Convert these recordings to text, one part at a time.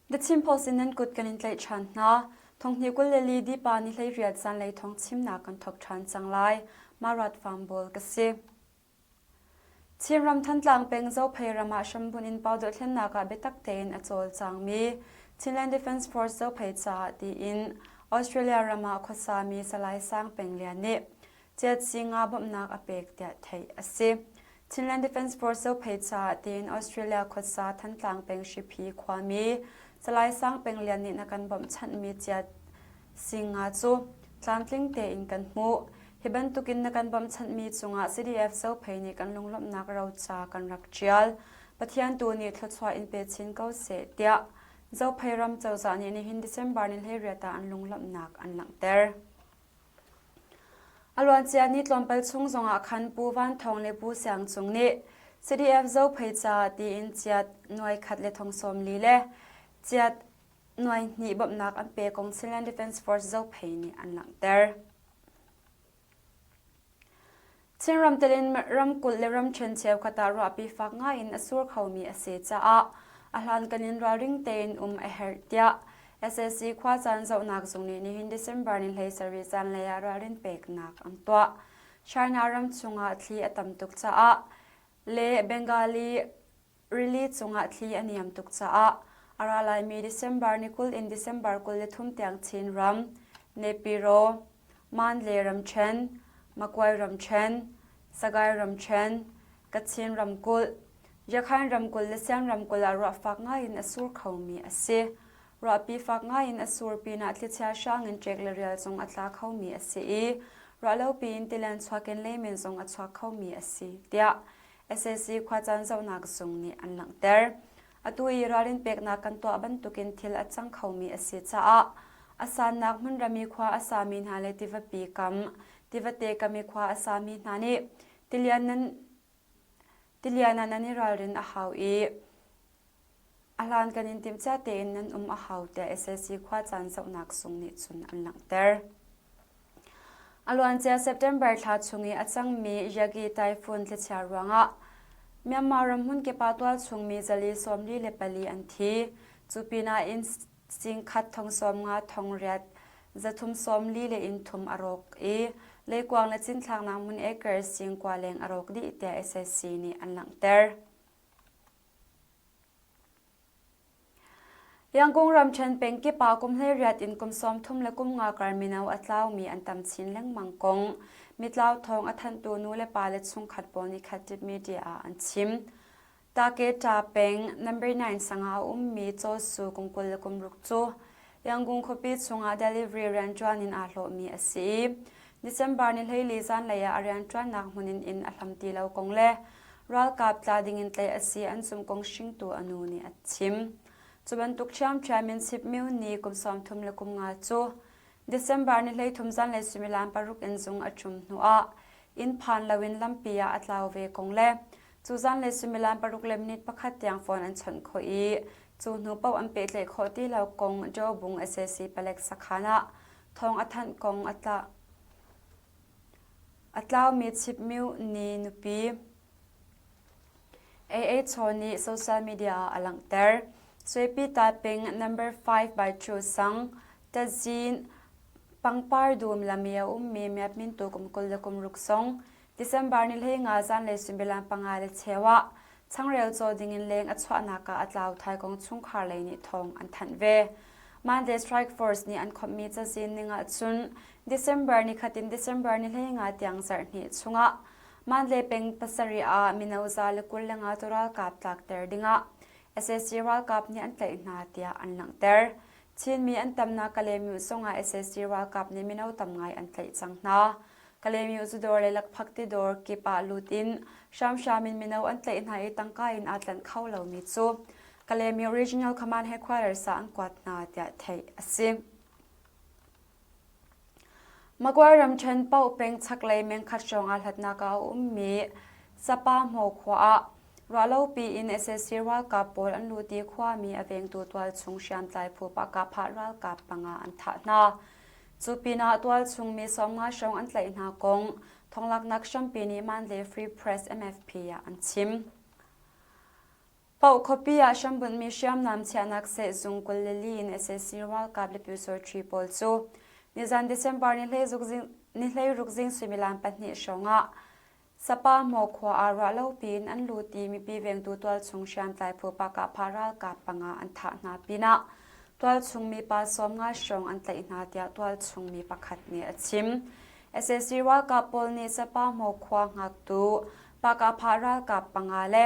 The Chin Post in nan kut kan in tlaih ṭhan hna. Thonghnih 22 dipa ni 18 zanlei thawng chimnak kan thawk ṭhan cang lai. Marat Farm ka si. Chinram Thantlang peng Zophei ram ah hrambunh in Pau dohthlennak ah biatak tein a cawlcangmi Chinland Defence Force Zophei caah tiin Australia ram ah khuasami Salai Sang Peng Lian nih Chiatsi nga bawmhnak a pek tiah theih a si. Chinland Defence Force Zophei caah tiin Australia khuasa Thantlang peng Hriphi khuami Salai Sang Peng Lian nih na kan bawmhchanhmi chiat singa cu tlamtling tein kan hmuh. Hi bantukin na kan bawmhchanhmi cungah CDF Zophei nih kan lunglawmhnak roca kan rak ṭial. Pathian tu nih thluachuah in pe chin ko seh tiah Zophei ram cozah nih nihin December ni 18 ah an lunglawmhnak an langhter. A luancia ni tlawmpal chung zongah khan Pu Van Thawng le Pu Siang Cung nih CDF Zophei caah tiin chiat nuai khat le thong sawm li le chiat nuai hnih bawmhnak an pe kong Chinland Defence Force Zophei nih an langhter. Chinram telin ramkulh le ramṭhen cheukhat ah ruahpi fak ngaiin a sur khomi a si caah a hlankan in ralring tein um a herh tiah sac khuacaan zohnak zung nih nihin December ni 17 zanlei ah ralrin peknak an tuah. China ram chungah thli a tam tuk caah le Bengali Rili cungah thli a niam tuk caah a ra laimi December ni 20 in December 23 tiang Chin ram, Nepiro, Mandalay ramṭhen, Magway ramṭhen, Sagaing ramṭhen, Kachin ramkulh, Yakhain ramkulh le Siang ramkulh ah ruah fak ngaiin a sur khomi a si. Ruahpi fak ngaiin a sur pinah thlichia hrang in ṭek le rial zong a tla khomi a si i ruahlopi in tilian chuak in leimin zong a chuak khomi a si, tiah sac khuacaan zohnak zung nih an langhter. Atu i ralrin peknak kan tuah bantukin thil a cang khomi a si caah a sannak hmunram i khua a sami hna le tivapi kam, tivate kam i khua a sami hna nih tilian nan tilian ah nan i ralrin a hau i a hlankan in timhcia tein nan um a hau tiah sac khuacaan zohnak zung nih cun an langhter. A luancia September thla chung i a cangmi Yagi Typhoon thlichia ruangah Myanmar ram hmunkip ah tualchung mi zali 44 an thi. Cu pinah inn singkhat thong sawm nga thong riat zathum sawm li le inn thum a rawk i leikuang le cinthlaknak hmun acre sing kua leng a rawk dih tiah sac nih an langhter. Yangon ramṭhen pengkip ah kum 18 in kum 30 le kum nga kar mino a tlaumi an tam chin lengmang kong mitlau thawng a thanhtu nulepa le chungkhat pawl nih Khatib Media ah an chim. Taketa peng number 9 sang ah a ummi Chaw Su kum 20 le kum ruk cu Yangon khuapi chungah delivery rianṭuan in aa hlawhmi a si i December ni 14 zanlei ah a rianṭuannak hmun in inn a hlam ti lo kong le ralkap tla dingin tlaih a si an zumh kong hringtu a nu nih a chim. Cu bantuk ṭhiamṭhiam in Sipmyu nih kum 30 le kum nga cu December ni 13 zanlei suimilam paruk in zung a ṭum hnuah inn phan loin lampi ah a tlau ve kong le cu zanlei suimilam paruk le minute pakhat tiang phone an chawnh khawh i cu hnu paoh an pehtlaih khawh ti lo kong Jobung sac palek sakhan ah thawng a thanh kong a tla A tlaumi Chipmyu ni nupi AA Chaw nih social media ah a langhter. Suipi Taiping number 5 by Chu Sang, Tazin pangpar dum lam i a ummi Myapmintu kum 26 song December ni 15 zanlei suimilam panga le cheu ah changreu caw dingin leng a chuahnak ah a tlau thai kong chungkhar lei nih thawng an thanh ve. Monday Strike Force nih an khawmhmi cazin ning ahcun December ni khat in December ni 15 tiang zarh hnih chungah Mandalay peng pasarih ah mino za le 25 cu ralkap tlakter dingah sac ralkap nih an tlaih hna tiah an langhter. Chinmi an tamnak Kalaymyo zongah sac ralkap nih mino tam ngai an tlaih cang hna. Kalaymyo zudawr le lakphak tidawr kip ah lut in hramhram in mino an tlaih hna i tangka in aa tlanh kho lomi cu Kalaymyo Regional Command Headquarters ah an kuat hna tiah theih a si. Magway ramṭhen Paoh peng chaklei mengkhat hrawng aa hlatnak ah a ummi Sapa Hmaw khua ah ruahlopi in sac ralkap pawl an lut i khuami a vengtu tualchung hriamtlai phu Pahkahphah ralkap panga an thah hna. Cu pinah tualchung mi 50 hrawng an tlaih hna kong thonglaknak hrampi nih Mandalay Free Press MFP ah an chim. Paoh khuapi ah hrambunhmi hriamnam chiahnak sehzung 24 in sac ralkap le pyusawṭhi pawl cu nizan December ni 16 zing suimilam pahnih hrawng ah Sapa Hmaw khua ah ruahlopi in an lut i mipi vengtu tualchung hriamtlai phu Pakahpha ralkap panga an thah hna pinah tualchung mi pa 50 hrawng an tlaih hna tiah tualchung mi pakhat nih a chim. Sac ralkap pawl nih Sapa Hmaw khua hngaktu Pakahpha ralkap panga le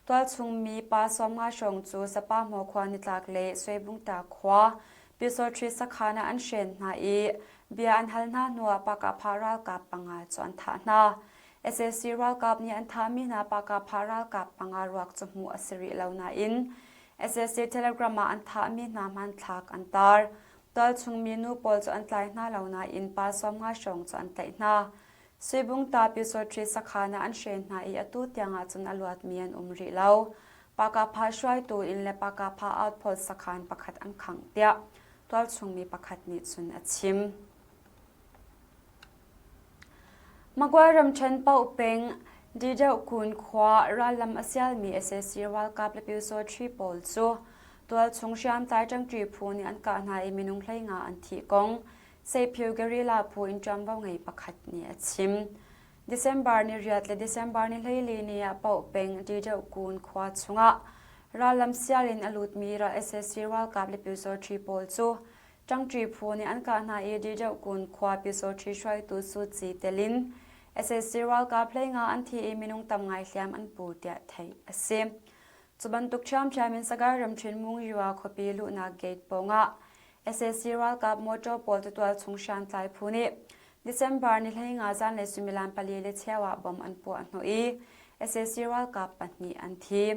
tualchung mi pa 50 hrawng cu Sapa Hmaw khua nitlak le Suebungta khua Pyusawṭhi sakhan ah an hren hna i bia an hal hna hnuah Pakahpha ralkap panga cu an thah hna. Sac ralkap nih an thahmi hna Pakahpha ralkap panga ruak cu hmuh a si rih lo nain sac Telegram ah an thahmi hna hmanthlak an tar. Tualchung mi nu pawl cu an tlai hna lo nain pa 50 hrawng cu an tlaih hna. Suibungta Pyusawṭhi sakhan ah an hren hna i atu tiang ahcun a luatmi an um rih lo. Pakahpha hruaitu inn le Pakahpha outpost sakhan pakhat an khangh tiah tualchungmi pakhat nih cun a chim. Magway ramṭhen Paoh peng Dideuhkun khua rallam a sialmi sac ralkap le Pyusawṭhi pawl cu tualchung hriamtlai ṭangṭi phu nih an kah hna i minung 15 an thih kong Seiphio guerrilla phu in ṭuanvo ngei pakhat nih a chim. December ni riat le December ni 14 ni ah Paoh peng Dideuhkun khua chungah rallam sial in a lutmi sac ralkap le Pyusawṭhi pawl cu ṭangṭi phu nih an kah hna i Dideuhkun khua Pyusawṭhi hruaitu Su Ci tel in sac ralkap 15 an thi i minung tam ngai hliam an pu tiah theih a si. Cu bantuk ṭhiamṭhiam in Sagaing ramṭhen Mungyua khuapi luhnak gate pawngah sac ralkap motor pawl cu tualchung hriamtlai phu nih December ni 15 zanlei suimilam pali le cheu ah bom an puah hnawh i sac ralkap pahnih an thi.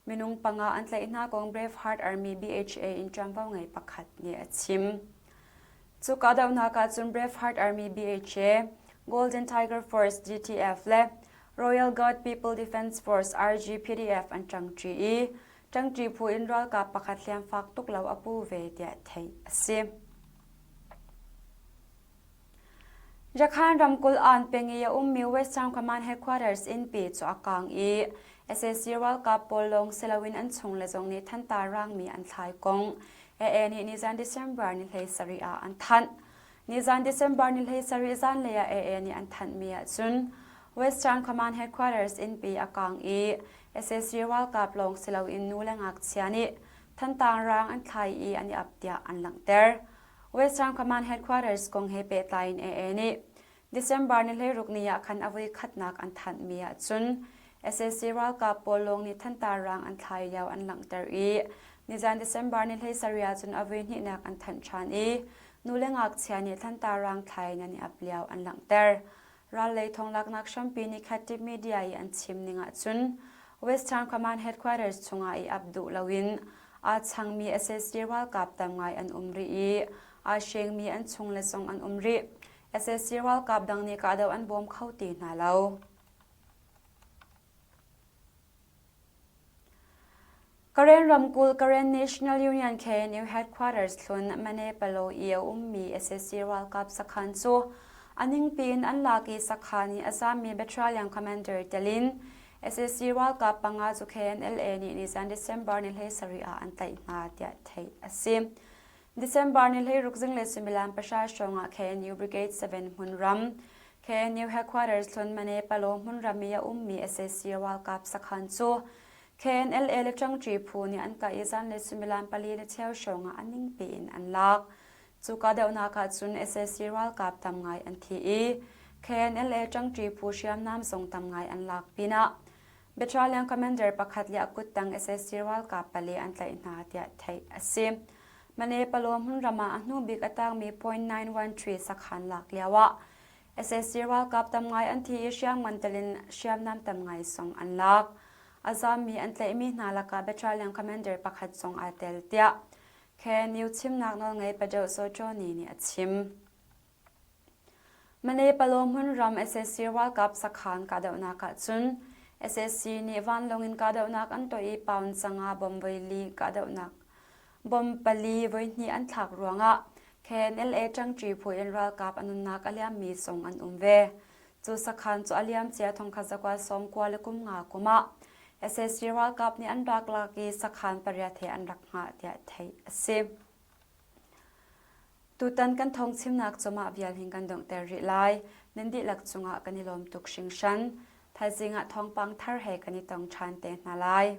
Minung panga an tlaih hna kong Braveheart Army BHA in ṭuanvo ngei pakhat nih a chim. Cu kahdohnak ah cun Braveheart Army BHA, Golden Tiger Force GTF le Royal Guard People Defense Force RGPDF an ṭangṭi i ṭangṭi phu in ralkap pakhat hliam fak tuk lo a pu ve tiah theih a si. Rakhan ramkulh Aan peng i a ummi Western Command Headquarters innpi cu a kaang i sac ralkap pawl lawng si loin an chungle zong nih thantar raangmi an thlai kong AA nih nizan December ni 17 ah an thanh. Nizan December ni 17 zanlei ah AA nih an thanhmi ahcun Western Command Headquarters innpi a kaang i sac ralkap lawng si loin nu le ngakchia nih thantang raang an thlai i an i ap tiah an langhter. Western Command Headquarters kong he pehtlai in AA nih December ni 16 ni ah khan a voi khatnak an thanhmi ahcun sac ralkap pawl lawng nih thantar raang an thlai lio an langhter i nizan December ni 17 ahcun a voi hnihnak an thanh ṭhan i nu le ngakchia nih thantar raang thlai in an i ap lio an langhter. Ral lei thonglaknak hrampi nih khat media i an chim ning ahcun Western Command Headquarters chungah i ap duh loin aa changmi sac ralkap tam ngai an um rih i aa hrengmi an chung le zong an um rih. Sac ralkap dang nih kahdoh an bawm kho ti hna lo. Karen ramkulh Karen National Union KNU headquarters hlun Manepalo i a ummi sac ralkap sakhan cu a ningpi in an lak i sakhan i a zaammi battalion commander tel in sac ralkap panga cu KNLA nih nizan December ni 17 ah an tlaih hna tiah theih a si. December ni 16 zinglei suimilam pahra hrawng ah KNU Brigade 7 hmunram KNU headquarters hlun Manepalo hmunram i a ummi sac ralkap sakhan cu KNLA le ṭangṭi phu nih an kah i zanlei suimilam pali le cheu hrawng ah a ningpi in an lak. Cu kahdohnak ah cun sac ralkap tam ngai an thi i KNLA ṭangṭi phu hriamnam zong tam ngai an lak pinah Battalion commander pakhat le a kuttang sac ralkap pali an tlaih hna tiah theih a si. Manepalo hmunram ah a hnu bik a tangmi .913 sakhan lak lioah sac ralkap tam ngai an thi i hriamngan tel in hriamnam tam ngai zong an lak. A zaammi an tlaihmi hna lakah battalion commander pakhat zong aa tel tiah KNU chimnak nawlngei Padoh Sawṭawni nih a chim. Manepalo hmunram sac ralkap sakhan kahdohnak ahcun sac nih vanlawng in kahdohnak an tuah i pound sanga bomb voili kahdohnak bomb pali voihnih an thlak ruangah KNLA ṭangṭi phu in ralkap a nunnak a liammi zong an um ve. Cu sakhan cu a liamcia 1990 kum nga kum ah. Sac ralkap nih an rak lak i sakhan pariat he an rak hngah tiah theih a si. Tutan kan thawngchimnak cu mah vial hin kan donghter rih lai. Nan dihlak cungah kan i lawm tuk hringhran. Thaizing ah thawngpang thar he kan i tong ṭhan te hna lai.